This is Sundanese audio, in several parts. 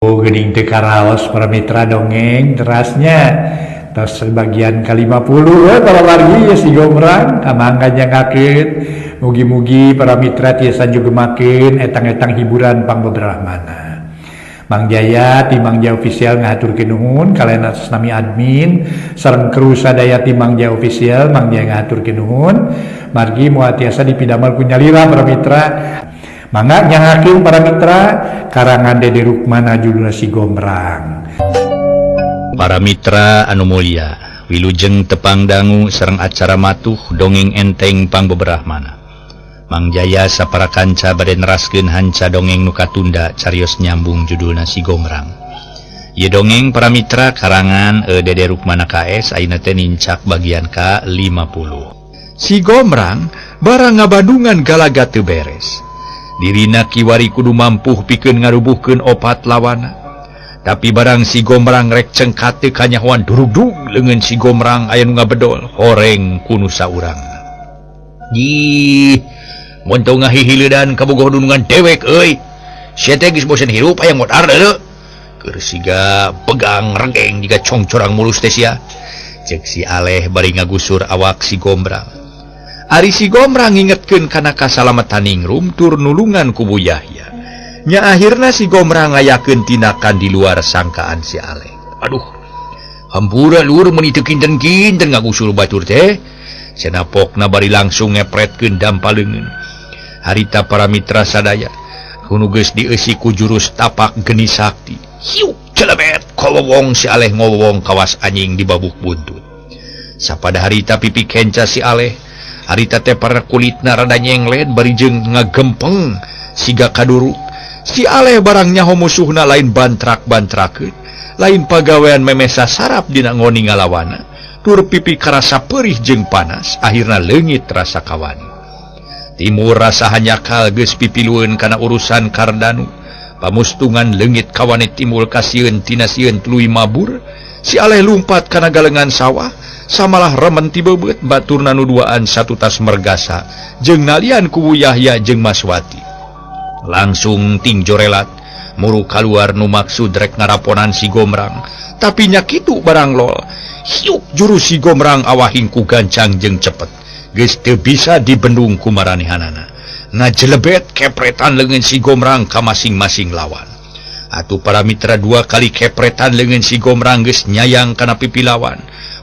Geuning teu karaos para mitra dongeng terasnya tos bagian ka-50 we para wargi ya si Gombrang kamangga nyangakeun mugi-mugi para mitra tiasa jugemakeun etang-etang hiburan pangbeberahmana. Mang Jaya ti Mang Jaya Official ngahaturkeun nuhun kalian atas nami admin sareng kru sadaya ti Mang Jaya Official. Mang Jaya ngahaturkeun nuhun margi moal tiasa dipidamel ku nyalira para mitra. Mangga nyangakeun para mitra karangan Dede Rukmana judulna Si Gombrang. Para mitra anu mulia, wilujeng tepang dangu sareng acara matuh dongeng enteng pangbeberahmana. Mang Jaya sapara kanca bade neraskeun hanca dongeng nu katunda carios nyambung judulna Si Gombrang. Ieu dongeng para mitra karangan Dede Rukmana KS ayeuna teh nincak bagian ka-50. Si Gombrang barang ngabandungan galaga teu beres. Dirina kiwari kudu mampuh pikeun ngarubuhkeun opat lawana. Tapi barang si Gombrang rek cengkat teu kanyahoan durugdug leungeun si Gombrang aya nu ngabedol horeng ku nu saurangna. Jih, mun teu ngahihileudan kabogoh dunungan dewek euy. Sia teh geus bosen hirup aya modar deuleu. Keur siga pegang rengeng jiga congcorang mulus teh sia. Ceuk si Aleh bari ngagusur awak si Gombrang. Ari si Gombrang ngingetkeun kana kasalamatan ningrum tur nulungan ku Bu Yahya. Nya akhirna si Gombrang ngayakeun tindakan di luar sangkaan si Aleh. Aduh, hampura lur meuni teu kinten-kinten ngagusur batur teh. Cenah pokna bari langsung ngepretkeun dampa leungeun. Harita para mitra sadaya, kudu geus dieusi ku jurus tapak geni sakti. Hiuk celebet kowowong si Aleh ngowowong kawas anjing di babuk buntut. Sapada harita pipi kenca si Aleh. Harita teh para kulitna rada nyenglet bari jeung ngagempeng siga kaduru. Si Aleh barang nyaho musuhna lain bantrak-bantrakeun, lain pagawean memesa sarap dina ngoni ngalawana. Tur pipi karasa perih jeung panas, akhirna leungit rasa kawani. Timur rasa hanyakal geus pipilueun kana urusan Kardanu. Pamustungan leungit kawani timbul kasieun tina sieun tuluy mabur. Si Aleh lumpat kana galengan sawah. Samalah remen ti beubeut baturna nu duaan satutas mergasa jeung nalian ku Bu Yahya jeung Maswati. Langsung tingjorelat muru kaluar nu maksud rek ngaraponan si Gombrang, tapi nya kitu barang lol. Hiuk jurus si Gombrang awahing ku gancang jeung cepet. Geus teu bisa dibendung ku maranehanana. Ngajelebet kepretan leungeun si Gombrang ka masing-masing lawan. Atuh para mitra dua kali kepretan leungeun si Gombrang geus nyayang kana pipi lawan.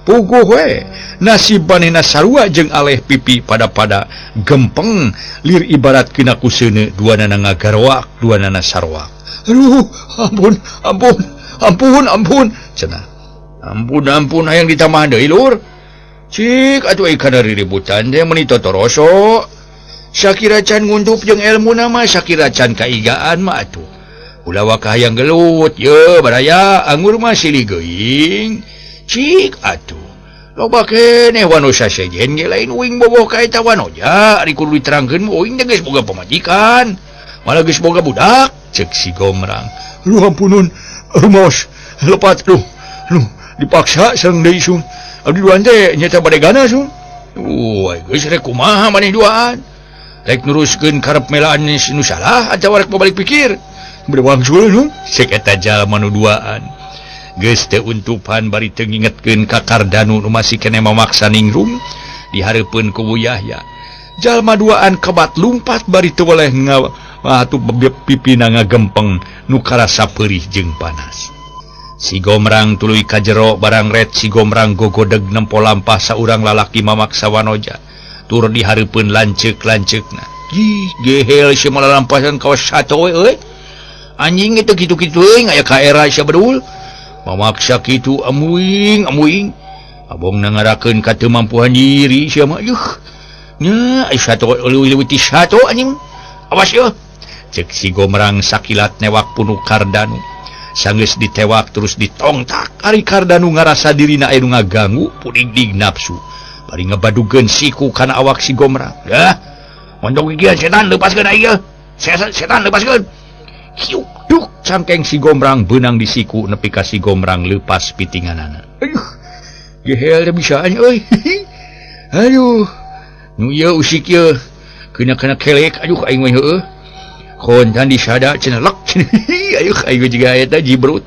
Puguh we nasib manehna sarua jeung Aleh pipi pada-pada gempeng lir ibarat kena ku seuneu duanana ngagaroak duanana sarwak. Aduh, ampun ampun ampun ampun cenah. Ampun ampun hayang ditambahan deui lur. Cik atuh euy kana riributan teh meuni totoroso. Sakira can ngundup jeung elmuna mah sakira can kaigaan mah atuh. Ulah waka hayang gelut ye baraya anggur mah silih geuing. Cik atuh loba keneh wanosa sejen ge lain uing boboh ka eta wanoja ari kudu diterangkeun mah uing teh geus boga pamajikan malah geus boga budak ceuk si Gombrang. Aduh ampunun rumaos lepat duh duh dipaksa sareng deui sun abdi duaan teh nyata badegana sun. Geus rek kumaha maneh duaan rek nuruskeun karep melaan nu salah atawa rek balik pikir bade wangsul nu ceuk eta jalma nu duaan. Geus teu untupan bari teu ngingetkeun ka Kardanu nu masih keneh mamaksa ningrum dihareupeun ku Bu Yahya. Jalma duaan kebat lumpat bari teu weleh atuh pipina ngagempeng nu karasa perih jeung panas. Si Gombrang tuluy ka jero barang ret si Gombrang gogodeg nempo lampah saurang lalaki mamaksa wanoja tur dihareupeun lanceuk-lanceukna. Jih gehel sia malalampasan kawas sato we euy. Anjing teu kitu-kitu euy aya ka era sia bedul. Mamaksa kitu amuing amuing abong ngarakeun ka teu mampuan diri sia mah yuh nya ai sato leuwih-leuwih ti sato anjing awas yeuh ceuk si Gombrang sakilat newak punu Kardanu. Sanggeus ditewak terus ditongtak ari Kardanu ngarasa dirina aya nu ngaganggu pudigdig nafsu bari ngabadugeun siku kana awak si Gombrang. Dah mondong gigian setan lepaskeun aing yeuh setan lepaskeun. Hiuk duk cangkeng si Gombrang beunang di siku nepi ka si Gombrang leupas pitinganana. Aduh, gehel teh bisaan euy. Aduh, nu ieu usik ieu kena-kena kelek aduh aing mah heueuh. Kontan disada cenah lek cenah. Ayo ayo jiga eta jibrut.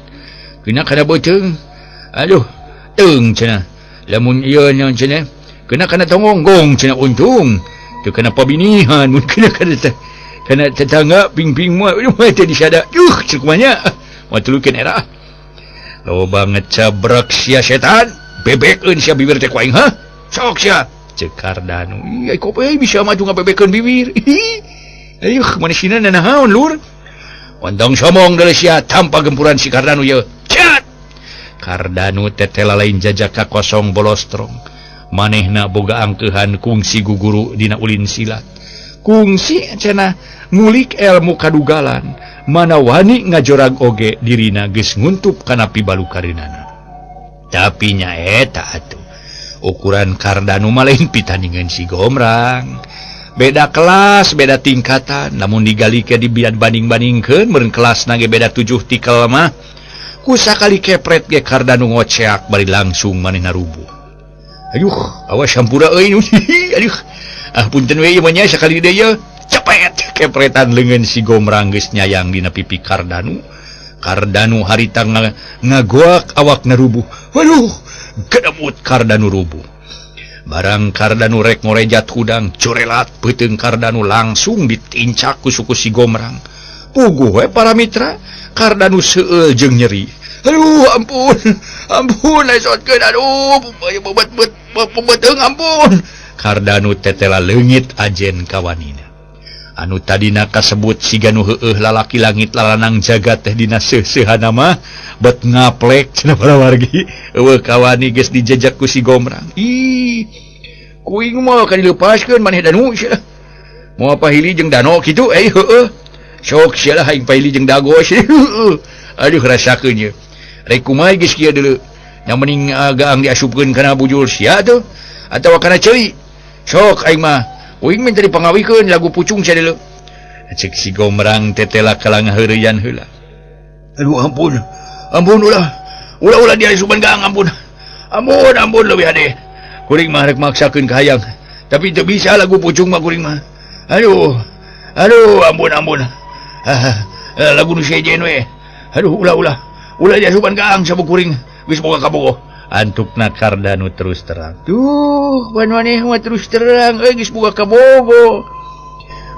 Kena kana beuteung. Aduh, teung cenah. Lamun ieu naon cenah? Kena kana tongonggong cenah untung. Teu kana pabinihan mun kena kana kana tetangga ping-ping mah teh disada. Duh, cek mah moal tulukeun era. Loba ngecabrak sia setan, bebekeun sia bibir teh ku aing ha? Sok sia. Cek Kardanu. Ih, kope bisa maju ngabebekeun bibir. Ayuh, manisina nanaon lur. Ontong somong deuleu sia tanpa gempuran si Kardanu ye. Cat. Kardanu tetela lain jajaka kosong bolostrong. Manehna boga angkeuhan kungsi guguru dina ulin silat. Kungsi cenah ngulik ilmu kadugalan. Mana wani ngajorag oge dirina geus nguntup kana pibalukareunana. Tapi nyaeta atuh. Ukuran Kardanu mah lain pitandingan si Gomrang. Beda kelas, beda tingkatan, namun digali ke dibian banding-bandingkeun meureun kelasna ge beda 7 tikel mah. Ku sakali kepret ge Kardanu ngoceak bari langsung manehna rubuh. Aduh, awas hampura euy. Aduh, ah punten we ieu mah nya sakali deui ye. Cepet kepretan leungeun si Gomrang geus nyayang dina pipi Kardanu. Kardanu harita ngagoak awakna rubuh. Waduh, gedebut Kardanu rubuh. Barang Kardanu rek ngorejat hudang, corelat peuteung Kardanu langsung ditincak ku suku si Gomrang. Puguh we para mitra, Kardanu seueul jeung nyeri. Aduh, ampun. Ampun esotkeun aduh, beuteung ampun. Kardanu tetela leungit ajen kawanina. Anu tadina kasebut siga nu heueuh lalaki langit lalanang jagat teh dina seuseuhana mah bet ngaplek cenah para wargi. Eueuh kawani geus dijejak ku si Gomrang. Ih, kuing mah ka dilepaskeun maneh danu sia. Moal pahili jeung dano kitu euy heueuh. Sok sia lah aing pahili jeung dago sia. Aduh rasakeun ye. Rek kumaha geus kieu deuleu. Nya mending gaang diasupkeun kana bujur sia tuh atawa kana ceuli. Sok aing mah uing minta dipangawikeun lagu pucung sia deuleu. Cek si Gomrang tetela kalang heureuyan heula. Aduh ampun. Ampun ulah. Ulah-ulah dia asupan gaang ampun. Ampun ampun leuwih hade. Kuring mah rek maksakeun ka hayang. Tapi teu bisa lagu pucung mah kuring mah. Aduh. Aduh ampun ampun. Lagu nu sejen we. Aduh ulah-ulah. Ulah dia asupan gaang sabuk kuring geus boga kabogoh. Antukna Kardanu terus terang. Tuh, pan maneh mah terus terang euy geus boga kabogoh.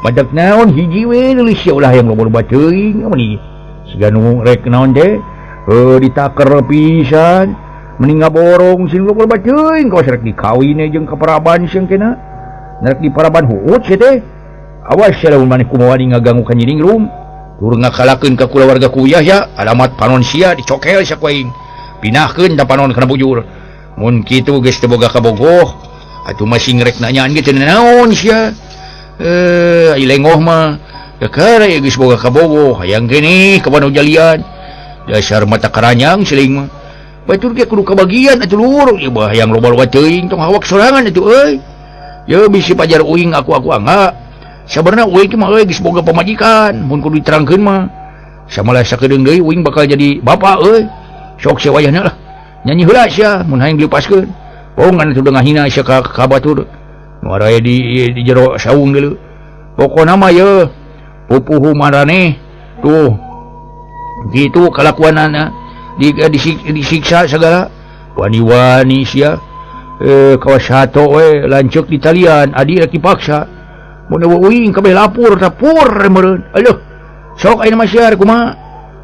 Badak naon hiji we leulis sia ulah hayang loba-loba teuing meni. Siga nu rek naon teh? Ditaker pisan. Mending ngaborong sing loba-loba teuing kawas rek dikawin jeung ka paraban sieun kena. Rek di paraban huut sia teh. Awas sia lamun maneh kumaha wani ngaganggu ka Nyi Ningrum. Tur ngakalakeun ka kulawarga ku Yahya, alamat panon sia dicokel sia ku aing. Pinahkeun ta panon kana bujur. Mun kitu geus teu boga kabogoh, atuh masih ngrek nanyaan ge teu naon sia. Ai lengoh mah kakara ieu geus boga kabogoh, hayang keneh ka panu jalian. Dasar mata karanyang siling mah. Batur ge kudu kabagian atuh lur, ieu bah hayang loba-loba teuing tong hawak sorangan atuh euy. Ye bisi pajar uing aku-aku angga. Sabarna uing teh mah euy geus boga pamajikan, mun kudu diterangkeun mah. Samalah sakedeung deui uing bakal jadi bapak euy. Sok sia wayahna lah. Nyanyi heula sia mun hayang dilepaskeun. Pongan atuh ngahina sia ka batur. Nu araya di jero saung deuleu. Pokona mah ye pupuhu maraneh tuh gitu kalakuanana disiksa segala wani-wani sia kawas hato we lanceuk di talian adi rek dipaksa. Mun eueuh uing kabeh lapur tapur meureun. Aduh sok ayeuna mah sia rek kumaha.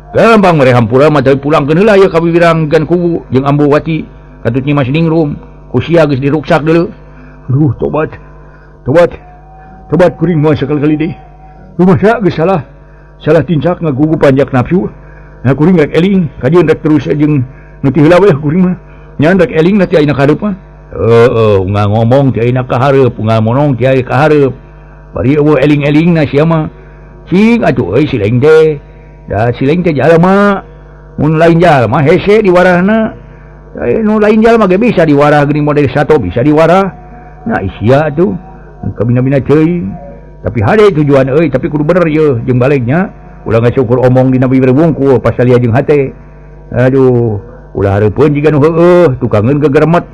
Gampang mere hampura mah tapi pulangkeun heula ye ka bibirang gan kubu jeung Ambu Wati katut Nyi Mas Ningrum ku sia geus diruksak deuleu. Aduh tobat. Tobat. Tobat kuring mah sakali-kali deui. Rumasa geus salah. Salah tincak ngagugu panjak nafsu. Nah kuring rek eling kajeun rek terus jeung nu ti heula we kuring mah. Nyan rek eling na ti ayeuna ka hareup mah. Heueuh unggal ngomong ti ayeuna ka hareup, unggal monong ti ayeuna ka hareup. Bari eueuh eling-elingna sia mah. Cing atuh euy si leng teh. Da si leng teh jalma. Mun lain jalma hese diwarahna. Nu lain jalma ge bisa diwarah geuning model sato bisa diwarah. Nah sia atuh kabina-bina teuing. Tapi hade tujuan euy tapi kudu bener ye jeung balegnya. Ulah ngasukur omong dina bibir bungkul pasal ieu jeung hate. Aduh, ulah hareupeun jiga nu heueuh tukangeun gegeremet.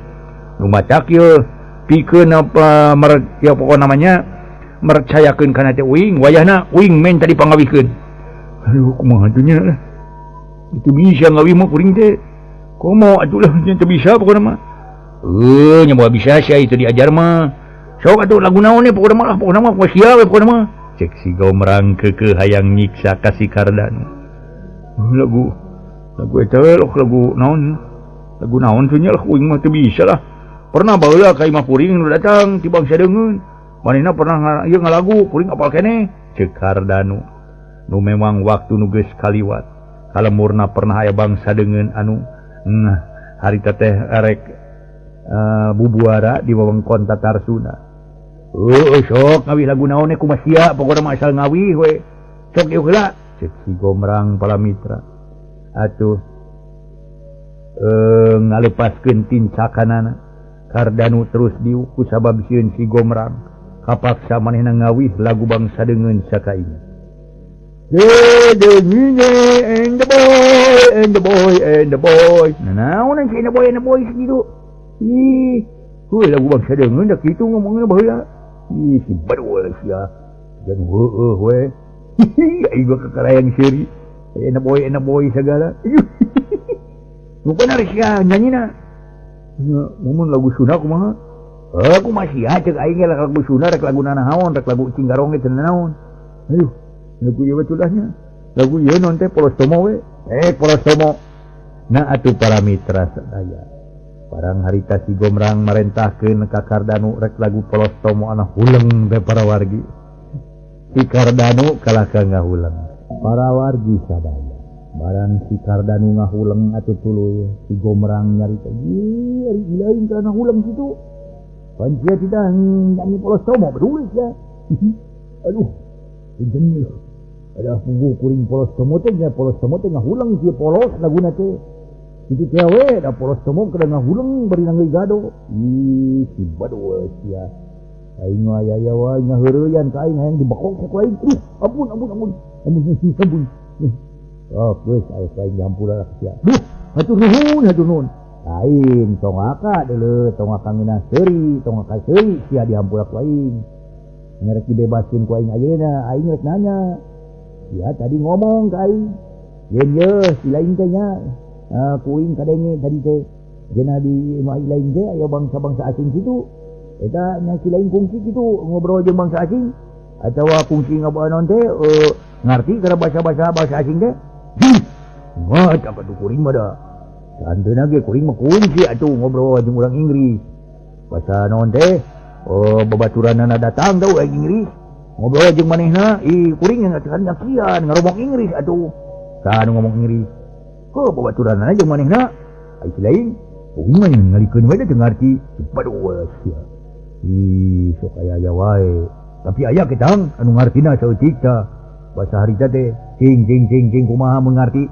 Nu matak ye pikeun apa ya pokok namanya Mercayakeun kana teh uing wayahna uing men tadi pangawihkeun. Aduh kumaha atuh nya lah. Itu bisa ngawih mah kuring teh. Komo atuh lah teu bisa pokona mah. Nya moal bisa sia itu diajar mah. Sok atuh lagu naon pokona mah lah pokona mah kumaha sia we pokona mah. Cek si Gomrang keukeuh hayang nyiksa ka si Kardanu. Lagu lagu eta we lagu naon? Lagu naon tuh nya lah uing mah teu bisa lah. Pernah baheula ka imah kuring nu datang ti bangsa deungeun. Manehna pernah ieu ngalagu kuring apal keneh. Cek Kardanu nu memang waktu nu geus kaliwat. Kalemurna pernah aya bangsa deungeun anu harita teh rek bubuara di wewengkon Tatar Sunda. Sok ngawih lagu naon kumaha sia pokona mah asal ngawih we. Sok ieu heula. Cek si Gomrang para mitra. Atuh ngalepaskeun tincakanana. Kardanu terus diuk ku sabab sieun si Gomrang. Kapaksa manehna ngawih lagu bangsa deungeun sakaina. And the boy, and the boy, and the boy. Nah, naon si and the boy, and the boy gitu. Ih, heuh lagu bangsa deungeun da kitu ngomongna baheula. Ih, si badul sia. Jangan heueuh we. Aing gua kakarayang seuri. And the boy segala. Nu bener sia nyanyina. Ngomong lagu Sunda kumaha? Aku masih cek aing ge lagu Sunda rek lagu nanaon, rek lagu Cinggarong ge teu nanaon. Aduh, lagu ieu we culahnya. Lagu ieu non teh Polos Tomo we. Polos Tomo. Nah atuh para mitra sadaya. Barang harita si Gomrang marentahkeun ka Kardanu rek lagu Polos Tomo ana huleng teh para wargi. Si Kardanu kalah ka ngahuleng. Para wargi sadaya. Barang si Kardanu ngahuleng atuh tuluy si Gomrang nyarita, "Ih, ari lain kana huleng kitu. Pan sia tidak nyanyi Polos Tomo bedulis ya." Aduh, punten ieu. Ada punggu kuring Polos Tomo teh nya Polos Tomo teh ngahuleng kieu polos laguna teh. Kitu teh we da Polos Tomo kada ngahuleng bari nanggeui gado. Ih, si badul sia. Aing mah aya wae ngaheureyan ka aing hayang dibekok ku aing. Ampun ampun ampun. Ampun ampun. Oh, geus aya ku aing dihampura lah sia. Duh, hatur nuhun, hatur nuhun. Lain tong aka deuleu, tong aka ngeunah seuri, tong aka seuri sia dihampura ku aing. Ngarek dibebaskeun ku aing ayeuna, aing rek nanya. Sia tadi ngomong ka aing. Yen ye si lain teh nya, ku aing kadenge tadi teh. Cenah di imah lain teh aya bangsa-bangsa asing kitu. Eta nya si lain kungsi kitu ngobrol jeung bangsa asing atawa kungsi ngabanon teh ngarti kana bahasa-bahasa bahasa asing teh. Wah, tak atuh kuring mah da. Saanteuna ge kuring mah kungsi atuh ngobrol jeung urang Inggris. Bahasa naon teh? Babaturanana datang tau urang Inggris. Ngobrol jeung manehna, ih kuring yang nyakian ngaromong Inggris atuh. Saha nu ngomong Inggris? Heuh babaturanana jeung manehna. Ai si lain, kuring mah ngalikeun we da teu ngarti. Baduh sia. Ih, sok aya-aya wae. Tapi aya ketang anu ngartina saeutik tah. Bahasa harita teh cing cing cing cing kumaha mun ngarti.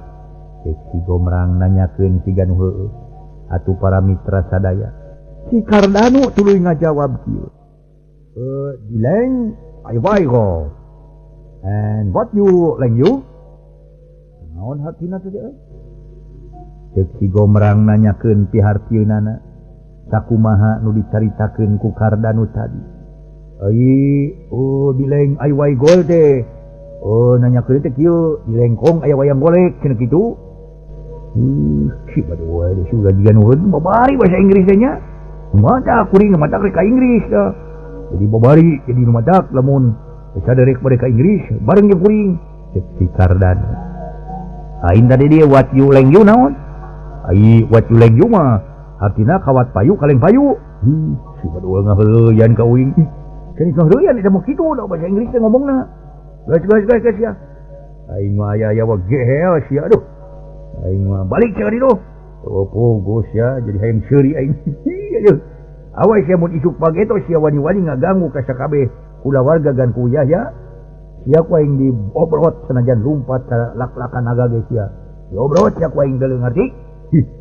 Cek si Gomrang nanyakeun siga nu heueuh. Atuh para mitra sadaya. Si Kardanu tuluy ngajawab kieu. Dileng I why go. And what you leng you? Naon hartina teh euy? Cek si Gomrang nanyakeun pihartieunana. Sakumaha nu dicaritakeun ku Kardanu tadi. Ai oh dileng I why go teh. Oh nanyakeun teh kieu, dilengkong aya wayang golek cenah kitu. Si baduh we sudah jiga nuhun babari bahasa Inggris teh nya. Mata kuring mata rek ka Inggris dah. Jadi babari jadi nu matak lamun saderek bade ka Inggris bareng jeung kuring. Cek si Kardanu. Aing tadi dia what you leng you naon? Ai what you leng you mah artina kawat payu kaleng payu. Si baduh ngaheuyan ka uing. Cenah ngaheuyan eta mah kitu da bahasa Inggris teh ngomongna. Guys guys guys guys ya. Aing mah aya-aya wa gehel sia aduh. Aing mah balik sia ditu. Oh pogo sia jadi hayang seuri aing. Aduh. Awas sia mun isuk pageto sia wani-wani ngaganggu ka sakabeh kulawarga gan ku Yahya. Sia ku aing diobrot sanajan lumpat ka lak-lakan naga ge sia. Diobrot sia ku aing deuleu ngarti.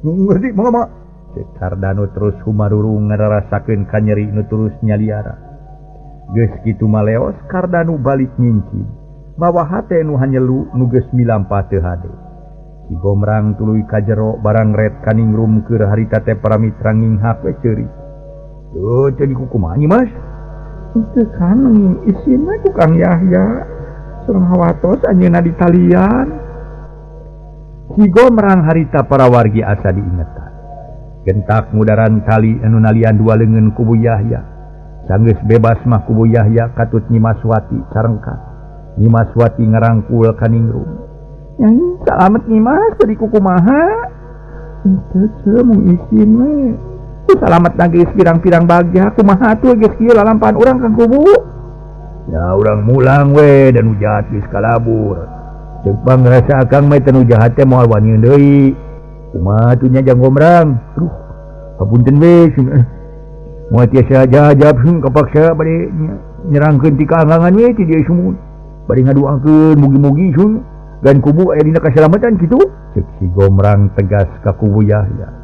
Ngerti mangga mangga. Cek Kardanu terus humarurung ngararasakeun kanyeri nu terus nyaliara. Geus kitu maleos Kardanu balik ngincin. Mawa hate nu hanyelu nu geus milampah teu hade. Si Gomrang tuluy ka jero barang ret kaningrum keur harita teh para mitra nginghak we ceurik. Duh, jadi kukumaha nyi Mas? Teu kan isin ku Kang Yahya sareng hawatos anjeunna ditalian. Si Gomrang harita para wargi asa diingetan. Gentak mudaran tali anu nalian dua leungeun kubu Yahya. Sanggeus bebas mah kubu Yahya katut Nyimas Wati carengkat. Nyimas Wati ngarangkul ka Ningrum. Nyai salamet Nyimas tadi kukumaha? Teu mung isin we. Salamet na geus pirang-pirang bagja kumaha atuh geus kieu lalampahan urang kang kubu. Ya urang mulang we dan nu jahat geus kalabur. Ceuk pangrasa akang mah teh nu jahat teh moal wani deui. Kumaha atuh nya Jang Gomrang? Aduh, hapunten we cenah. Moal tiasa jajab kapaksa bade nyerangkeun ti kaanggangan we ti dieu sumur. Bade ngaduakeun mugi-mugi sun gan kubu aya dina kasalamatan kitu. Ceuk si Gomrang tegas ka kubu Yahya.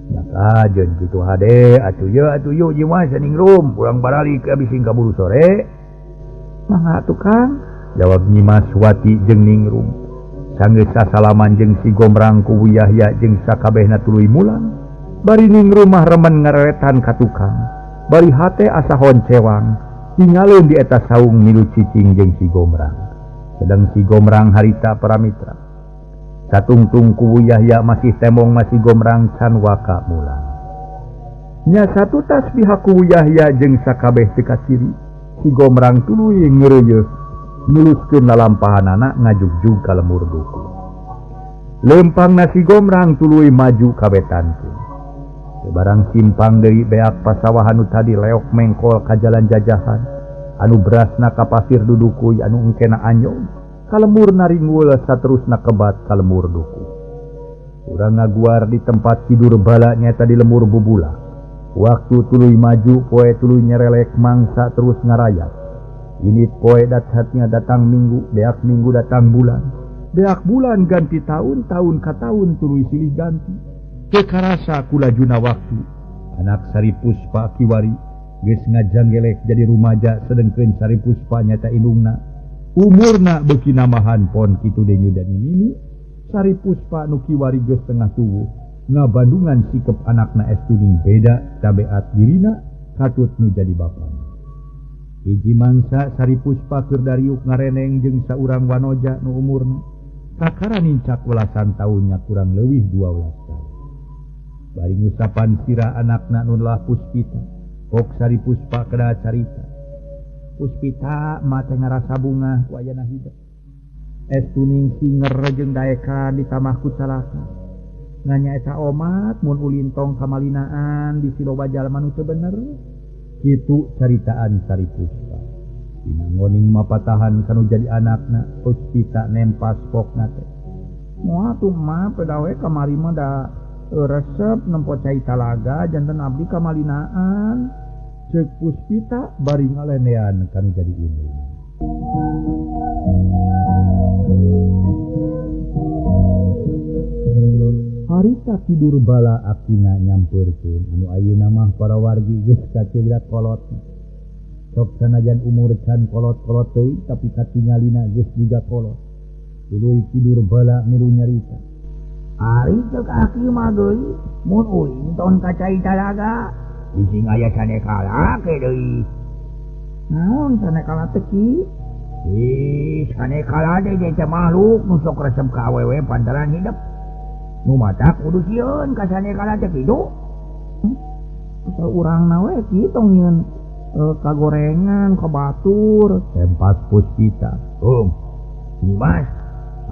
Nyata jeung kitu hade atuh ye atuh yeuh ieu mah Ningrum urang baralik abis kaburu sore. Mangga atuh Kang, jawab Nyimas Wati jeung Ningrum. Sanggeus sasalaman jeung si Gomrang kubu Yahya jeung sakabehna tuluy mulang. Bari Ningrum mah remen ngareretan ka tukang. Bari hate asa honcewang tinggalin di eta saung milu cicing jeung si Gomrang. Sedang si Gomrang harita para mitra. Satungtung kubu Yahya masih temong masih Gomrang can waka mulang. Nya satu tasbih kubu Yahya jeung sakabeh teu kaciri. Si Gomrang tuluy ngeureuyeuh nuluskeun lalampahanana ngajugjug ka lemur duku. Lempangna si Gomrang tuluy maju ka wetan. Barang simpang deui beak pasawahan nu tadi leok mengkol ka jalan jajahan anu berasna ka pasir dudukuy anu engkena anyog. Kalemur naringgul saterusna kebat kalemur duku. Urang ngaguar di tempat tidur bala nyata di lemur bubula. Waktu tuluy maju poe tuluy nyerelek mangsa terus ngarayap. Ini poe dathatnya datang minggu, beak minggu datang bulan. Beak bulan ganti tahun, tahun ka tahun tuluy silih ganti. Teu karasa kulajuna waktu. Anak Sari Puspa kiwari geus ngajanggelek jadi rumaja sedengkeun Sari Puspa nyata indungna. Umurna beuki namahan pon kitu denyu dan ini Sari Puspa nu kiwari geus tengah tuwuh ngabandungan sikep anakna estuning beda tabeat dirina katut nu jadi bapana. Hiji mangsa Sari Puspa keur dariuk ngareneng jeung saurang wanoja nu umurna kakara nincak welasan taunnya kurang leuwih 12 tahun. Bari ngusapan sirah anakna nu lah Puspita, pok Sari Puspa kedah carita. Puspita mah teh ngarasa bungah ku ayana hidep. Estuning singer jeung daekan di tamah ku calaka. Nanya eta omat mun ulin tong kamalinaan di siloba jalma nu teu bener. Kitu caritaan Sari Puspa. Dina ngoning mapatahan kanu jadi anakna, Puspita nempas pokna teh. Moal atuh mah pedawe kamari mah da resep nempo cai talaga janten abdi kamalinaan. Ceuk Puspita bari ngalenean kanu jadi indung. Harita tidur bala akina nyampeurkeun anu ayeuna mah para wargi geus kaceulak kolotna. Sok sanajan umur can kolot-kolot teuing tapi katingalina geus jiga kolot. Tuluy tidur bala milu nyarita. Ari ceuk aki mah deui mun ulin ton ka cai talaga bising aya sanekala ke deui. Naon sanekala teh ki? Ih, sanekala teh teh makhluk nu sok resep ka awewe pantaran hidep. Nu matak kudu sieun ka sanekala teh kitu. Asal urangna we ki tong nyieun kagorengan ka batur. Tempat Puspita. Nyimas,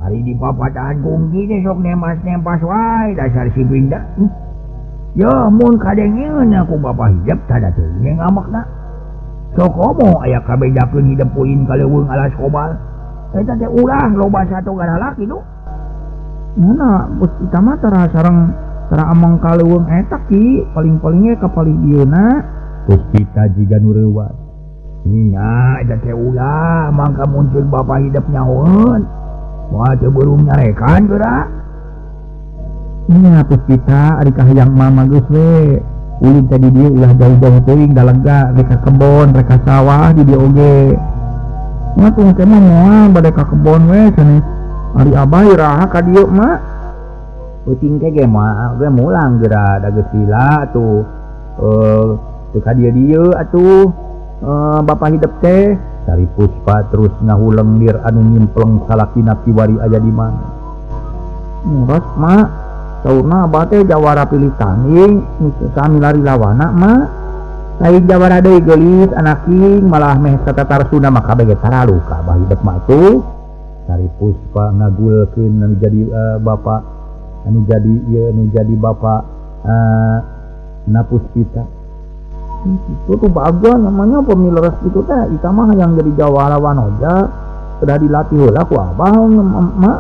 ari di papatahan kungki teh sok nempas-nempas wae dasar si pinda. Ya mun kadengeun aku bapa hidep tada teuing ngamakna. Sok komo aya kabejakeun hidep ulin ka leuweung alas kobal. Eta teh ulah loba satu garalak kitu. Mana Puspita mah tara sareng tara ameng ka leuweung eta ki, paling-paling ge ka palih dieuna. Puspita jiga nu reuwas. Nya eta teh ulah mangka muncul bapa hidep nyahoeun. Moal teu beureum nyarekan geura. Nya Puspita ari kahayang mama geus we. Ulin teh di dieu ulah jauh-jauh teuing da lega rek ka kebon, rek ka sawah di dieu oge. Mah tong teh mah moal bade ka kebon we sanes. Ari abah iraha ka dieu mah. Peuting teh ge mah ge mulang geura da geus lila atuh. Teu ka dieu-dieu atuh. Bapak hidep teh Sari Puspa terus ngahuleng lir anu nyimpleng salakina kiwari aya di mana. Muras mak, saurna abah teh jawara pilih tanding, kami lari lawana mak. Lain jawara deui geulis anaking malah meh satatar Sunda mah kabeh ge taralu ka abah hidep mah tuh. Sari Puspa ngagulkeun anu jadi bapak anu jadi ieu anu jadi bapak na Puspita. Itu tuh bagus namanya pemileres itu teh ika mah yang jadi jawara wanoja sudah dilatih heula ku abah mak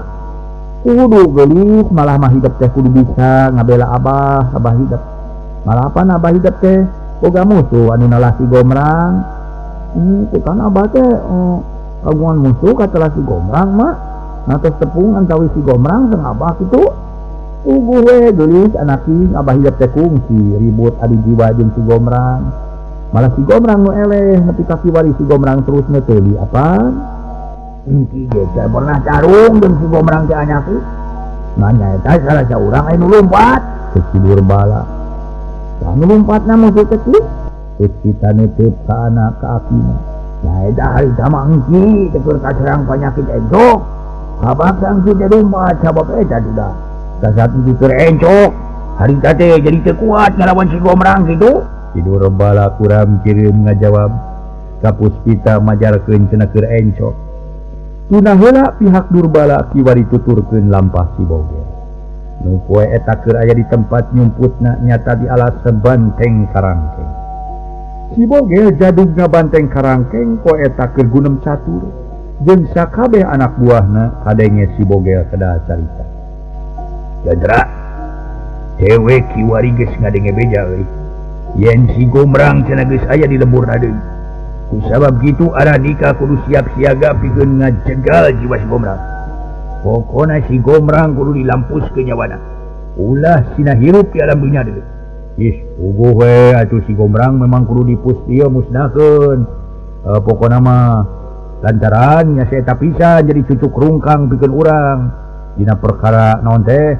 kudu geulis malah mah hidep teh kudu bisa ngabela abah abah hidep malah pan abah hidep teh boga musuh anu nalah si Gomrang itu kan abah teh kagungan musuh katelah si Gomrang mak nah tos tepung antawi si Gomrang sang abah kitu uguh we geulis anaking abah hidep teh kungsi ribut adu jiwa jeung si Gomrang malah si Gomrang nu eleh nepi ka kiwari si Gomrang terus neteuli apaan engki ge teh pernah tarung jeung si Gomrang teh anyaki nanya eta salah saurang anu lumpat cek si Durbala anu lumpatna musuh kecil Puspita netep ka anak ka akina nya eta harita mah engki teh keur kaserang panyakit encok kabak engki teh lumpat sabab eta sudah kasat engki keur encok harita teh jadi teu kuat ngalawan si Gomrang kitu. Si Durbala kuram kirim ngajawab ka Puspita majarkeun cenah keur encok. Tuna heula pihak Durbala kiwari tuturkeun lampah si Bogel. Nu poe eta keur aya di tempat nyumputna nyata di alas banteng karangkeng. Si Bogel jadug ngabanteng karangkeng poe eta keur gunem catur jeung sakabeh anak buahna kadenge si Bogel kedah carita. Jadra dewe kiwari geus ngadenge beja euy. Yen si Gomrang cenah geus aya di lemburna deui. Ku sabab kitu aradika kudu siap siaga pikeun ngajegal jiwa si Gomrang. Pokona si Gomrang kudu dilampuskeun nyawana. Ulah sina hirup di alam dunya deui. Ih, puguh we atuh si Gomrang memang kudu dipus ieu musnahkeun. Pokona mah lantaran nya si eta pisan jadi cucuk rungkang pikeun urang. Dina perkara naon teh?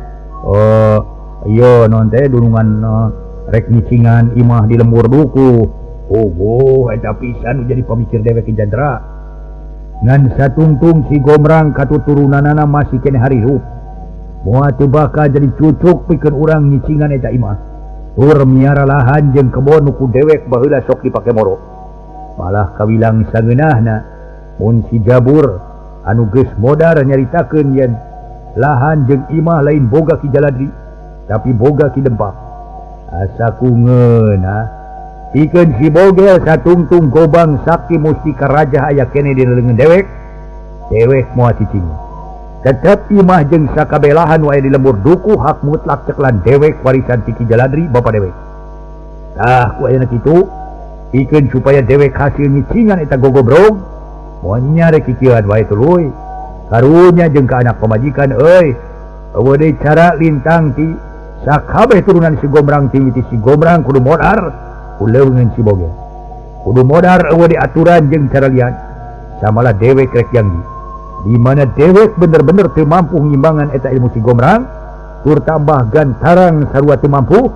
Ieu naon teh dunungan rek nyicingan imah di lembur duku. Oh, eta pisan jadi pamikir dewek Jandra. Ngan satungtung si Gomrang katuturunanana masih keneh harirup. Moal teu bakal jadi cucuk pikeun urang nyicingan eta imah. Tur miara lahan jeung kebon nu ku dewek baheula sok dipake moro. Malah kawilang sangeunahna mun si Jabur anu geus modar nyaritakeun yen lahan jeung imah lain boga Ki Jaladri tapi boga Ki Dempak. Asa ku ngeunah pikeun si Bogel satungtung gobang sakti mustika raja aya keneh dina leungeun dewek, dewek moal cicing. Tetep imah jeung sakabeh lahan nu aya di lembur duku hak mutlak ceklan dewek warisan ti Ki Jaladri bapa dewek. Tah ku ayeuna kitu pikeun supaya dewek hasil nyicingan eta gogobrog moal nyare kikieuan wae tuluy. Karunya jeung ka anak pamajikan euy. Eueuh deui cara lintang ti sakabeh turunan si Gomrang ti miti si Gomrang kudu modar uleuweungeun si Bogel. Kudu modar eueuh di aturan jeung cara lian. Samalah dewek rek janggi. Di mana dewek bener-bener teu mampu ngimbangan eta ilmu si Gomrang, tur tambah gantarang sarua teu mampu,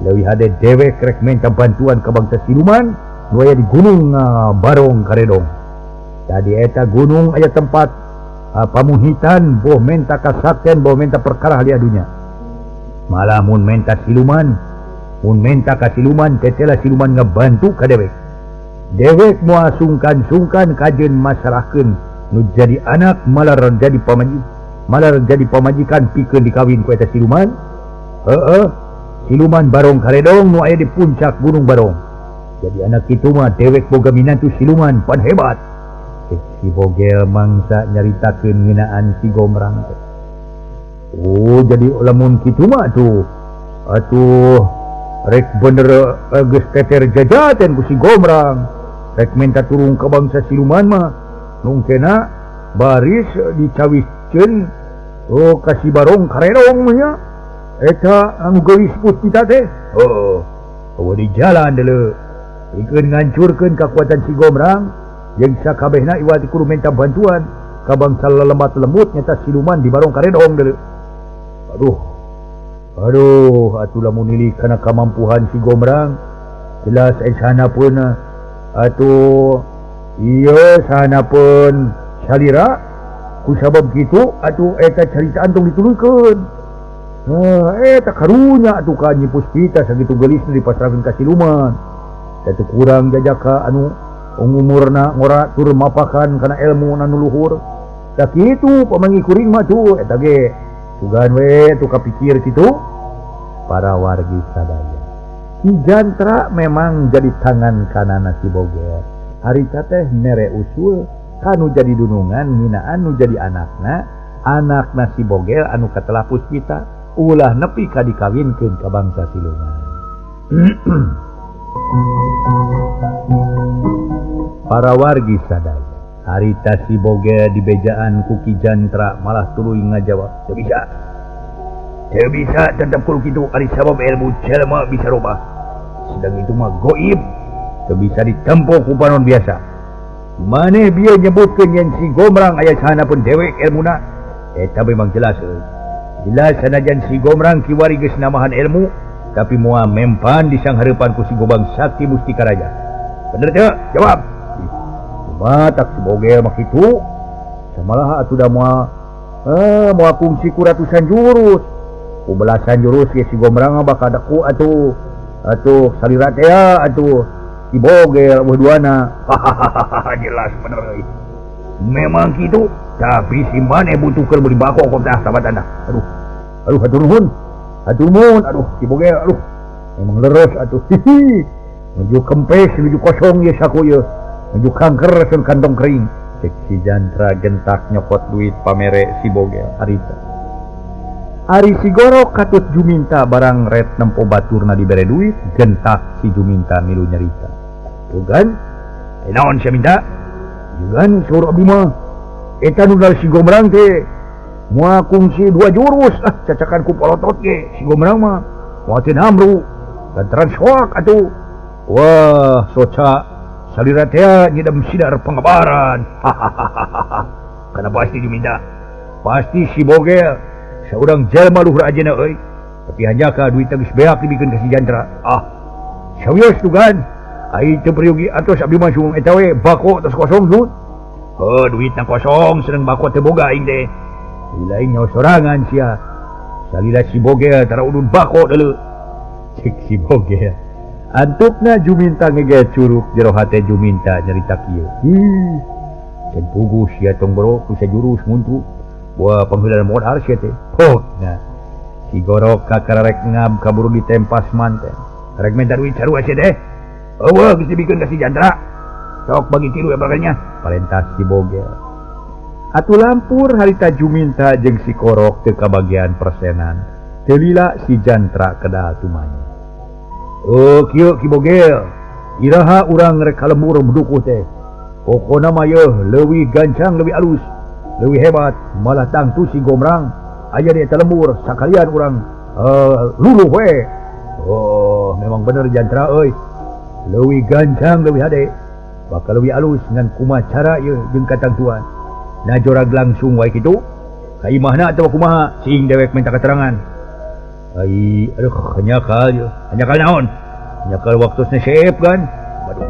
leuwih hade dewek rek minta bantuan ka bangsa siluman nu aya di gunung Barong Karedong. Tadi eta gunung aya tempat pamuhitan boh menta kasakten boh menta perkara halia dunya. Malah mun menta siluman, mun menta ka siluman tetela siluman ngebantu ka dewek. Dewek moal sungkan-sungkan kajeun masarahkeun nu jadi anak malah jadi pamajikan, malah jadi pamajikan pikeun dikawin ku eta siluman. Heeh, siluman Barong Karedong nu aya di puncak Gunung Barong. Jadi anak kitu mah dewek boga minantu siluman pan hebat. Si Bogel mangsa nyaritakeun ngeunaan si Gomrang teh. Oh, jadi lamun kitu mah tuh atuh rek bener geus teter jajaten ku si Gomrang. Rek minta turun ka bangsa siluman mah nungkena baris dicawiskeun oh ka si Barong Karedong mah nya. Eta anu geulis Puspita teh. Heuh, eueuh di jalan deuleu. Pikeun ngancurkeun kakuatan si Gomrang jeung sakabehna iwati kudu minta bantuan ka bangsa lelemat lembut nyata siluman di Barong Karedong deuleu. Aduh. Aduh, atuh lamun nilai kana kamampuhan si Gomrang jelas esana pun Atuh ieu sahanapeun salira ku sabab kitu atuh eta caritaan tong dituluykeun. Eta karunya atuh ka Nyi Puspita sakitu geulisna dipasrahkeun ka siluman. Teu kurang jajaka anu umurna ngora tur mapakan kana ilmu nu luhur. Da kitu pamangi kuring mah tuh eta ge sugan we tuh kapikir kitu para wargi sadaya. Ki Jantra memang jadi tangan kanan si Bogel. Harita teh mere usul kanu jadi dunungan nginaan nu jadi anakna, anakna si Bogel anu katelah Puspita ulah nepi ka dikawinkeun ka bangsa siluman. Para wargi sadaya, harita si Bogel dibejaan ku Ki Jantra malah tuluy ngajawab, "Teu bisa. Teu bisa tetep kudu kitu ari sabab ilmu jelema bisa robah. Sedang itu mah goib, teu bisa ditempo ku panon biasa. Maneh bieu nyebutkeun yen si Gomrang aya sahanapeun dewek ilmuna, eta memang jelas euy. Jelas sanajan si Gomrang kiwari geus namahan ilmu, tapi moal mempan di sanghareupan ku si Gobang Sakti Mustika Raja. Bener teu? Jawab." Matak si Bogel mah kitu. Samalaha atuh da moal moal kungsi ku ratusan jurus. Ku belasan jurus ge si Gomrang bakal deku atuh. Atuh salira teh atuh si Bogel eueuh duana. Jelas bener euy. Memang kitu, tapi si maneh butuh keur meuli bako kok tah sabatana. Aduh. Aduh hatur nuhun. Hatur nuhun aduh si Bogel aduh. Memang leres atuh. Hihi. Menuju kempes, menuju kosong ye saku ye. Menuju kanker sun kantong kering. Cek si Jantra gentak nyokot duit pamere si Bogel harita. Ari si Gorok katut Juminta barang ret nempo baturna dibere duit, gentak si Juminta milu nyarita. Tugan, naon sia minta? Jugan saur abdi mah. Eta nu si Gomrang teh moal kungsi dua jurus, ah cacakan ku polotot ge si Gomrang mah. Moal teu namru, lantaran soak atuh. Wah, soca salira teh nyidam sidar pengabaran. Karena pasti diminta. Pasti si Bogel saurang jelema luhur ajena euy. Tapi hanjaka duit geus beak dibikeun ka si Jantra. Ah. Sawios tugan. Ai teu peryogi atos abdi mah sung eta we bako tos kosong sun. Heuh duitna kosong sareng bako teu boga aing teh. Lain nyawa sorangan sia. Salila si Bogel tara udun bako deuleu. Cek si Bogel. Antukna Juminta ngegel curug jero hate Juminta nyarita kieu. Ih, can puguh sia tong boro ku sajurus muntu. Wah pangheulaan modal sia teh. Pokna si Gorok kakararek ngab kaburu ditempas manten. Rek minta duit sarua sia teh. Eueuh geus dibikeun ka si Jantra. Sok bagi tilu ya bakanya. Parentas si Bogel. Atuh lampur harita Juminta jeung si Korok teu kabagian persenan. Teu lila si Jantra kedah tumanya. Oh kieu Ki Bogel, iraha urang rek ka lembur dukuh teh. Pokona mah yeuh leuwih gancang leuwih alus, leuwih hebat, malah tangtu si Gomrang aya di eta lembur sakalian urang luluh we. Oh, memang bener Jantra euy. Leuwih gancang leuwih hade, bakal leuwih alus ngan kumaha cara yeuh jeung katangtuan. Najorag langsung wae kitu. Ka imahna atawa kumaha sing dewek minta keterangan. Ai, aduh, nyakal ya. Nyakal naon? Nyakal waktosna seep kan? Aduh.